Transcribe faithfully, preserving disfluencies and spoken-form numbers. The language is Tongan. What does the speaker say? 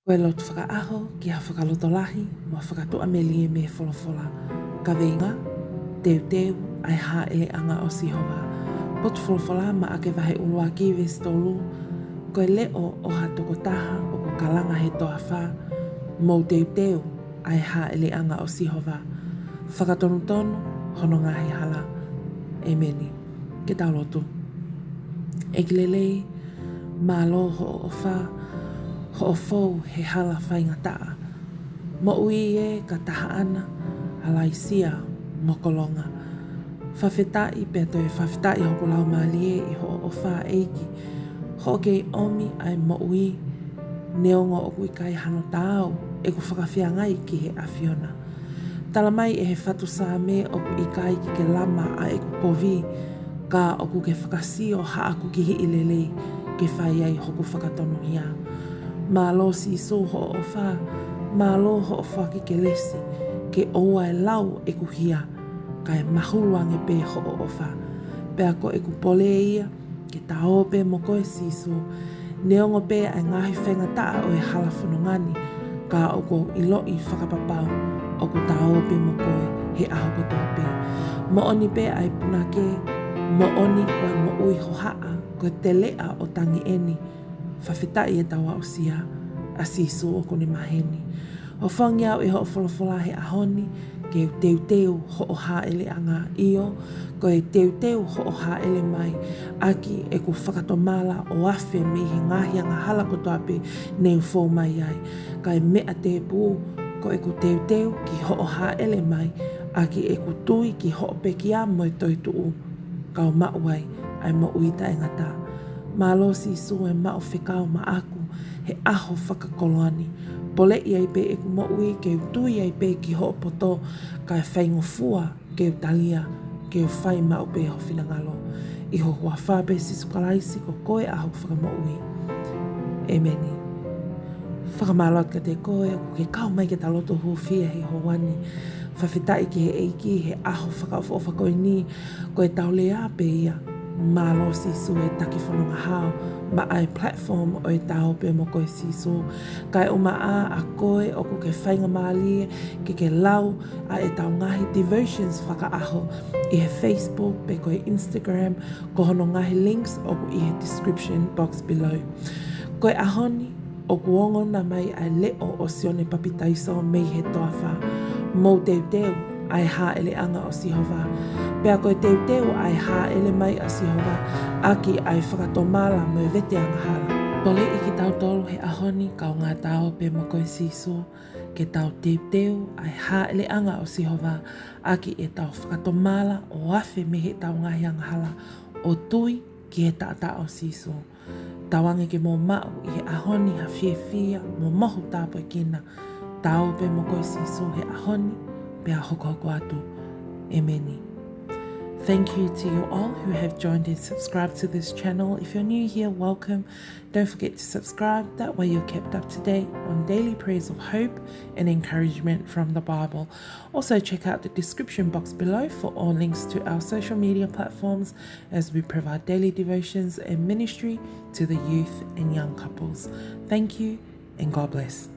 Ko e lotu fakaʻaho ki ha fakalotolahi mo ha fakatuʻamelie mei he folofola. Kaveinga: Teuteu ʻa e Hāʻeleʻanga ʻo Sihova. Potu folofola, Maʻake vahe ʻuluaki veesi tolu: Ko e leʻo ʻo ha tokotaha ʻoku kalanga he toafa, mou teuteu ʻa e hāʻeleʻanga ʻo Sihova. Fakatonutonu hono ngaahi hala. ʻEmeni. Ke tau lotu. ʻEiki lelei, mālō hoʻo ʻofa, hoʻo fou he hala faingataʻa. Moʻui ē ka taha ʻana, ʻa laisia mo kolonga. Fakafetaʻi pea toe fakafetaʻi hoku laumālie ʻi hoʻo ʻofa, ʻEiki, hoʻo kei ʻomi ʻa e moʻui, neongo ʻoku ʻikai hano taau ʻeku fakafeangai ki he ʻAfiona. Tala mai ʻe he fatu Saame ʻoku ʻikai ke ke lama ʻa ʻeku kovi, ka ʻoku ke fakasio haʻaku kihiʻi lelei ke fai ai hoku fakatonuhia. Mālō Sīsū hoʻo ʻofa, mālō hoʻo foaki kelesi, ke ʻoua ʻe lau ʻeku hia, kae mahulu ange pē hoʻo ʻofa. Pea ko ʻeku pole ia, ke ta ō pē mo koe Sīsū, neongo pē ʻa e ngaahi faingataʻa ʻo e hala fononga ni, ka ʻoku ou ʻiloʻi fakapapau ʻoku ta ō pē mo koe he ʻaho kotoa pē. Moʻoni pē ʻa e punake, moʻoni ko e moʻui hohaʻa, ko e teleʻa ʻo tangi ʻeni. Fakafetaʻi ʻetau aʻusia ʻa Sīsū ʻoku ne maheni. ʻOku fafangu au ʻe hoʻo folofola he ʻaho ni ke u teuteu hoʻo hāʻeleʻanga, ʻio, ko e teuteu hoʻo hāʻele mai ʻaki ʻeku fakatomala ʻo afe mei he ngaahi angahala kotoa pē ne u fou mai ai. Kae meʻa tēpū, ko ʻeku teuteu ki hoʻo hāʻele mai ʻaki ʻeku tui ki hoʻo pekia mo e toetuʻu, kau maʻu ai ʻa e moʻui taʻengata. Mālō Sīsū e maʻu fekau maʻaku he ʻaho fakakoloa ni. Poleʻi ai pē ʻeku moʻui ke u tui ai pē ki hoʻo poto, kae faingofua ke u talia, ke u fai maʻu pē ho finangalo. ʻI ho huafa pē Sīsū Kalaisi ko koe ʻa hoku Fakamoʻui. ʻEmeni. Fakamālō atu kiate koe ʻoku ke kau mai ke ta lotu hūfia he houa ni. Fakafetaʻi ki he ʻEiki he ʻaho fakaʻofoʻofa ko eni, ko ʻetau lea pē ia. Mālō Sīsū e taki fononga hao maʻa e platform ʻo e Ta Ō Pē Mo Koe Sīsū. Kae ʻumaʻā ʻa koe ʻoku ke faingamālie ke ke lau ʻa ʻetau ngaahi devotions fakaʻaho ʻi he Facebook pe ko e Instagram, ko hono ngaahi links ʻoku ʻi he description box below. Ko e ʻaho ni, ʻoku ongona mai ʻa e leʻo ʻo Sione Papitaiso mei he toafa. Mou teuteu ʻa e hāʻeleʻanga ʻo Sihova. Pea ko e teuteu ʻa e hāʻele mai ʻa Sihova ʻaki ʻa e fakatomala mo e vete angahala. Poleʻi kitautolu he ʻaho ni, kaungā Ta Ō Pē Mo Koe Sīsū, ke tau teuteu ʻa e hāʻeleʻanga ʻo Sihova ʻaki ʻetau fakatomala ʻo afe mei heʻetau ngaahi angahala ʻo tui ki he taʻataʻa ʻo Sīsū. Tauange ke mou maʻu ʻi he ʻaho ni ha fiefia mo mohu tāpuekina. Ta ō pē mo koe Sīsū he ʻaho ni pea hokohoko atu. ʻEmeni. Thank you to you all who have joined and subscribed to this channel. If you're new here, welcome. Don't forget to subscribe. That way you're kept up to date on daily prayers of hope and encouragement from the Bible. Also, check out the description box below for all links to our social media platforms as we provide daily devotions and ministry to the youth and young couples. Thank you and God bless.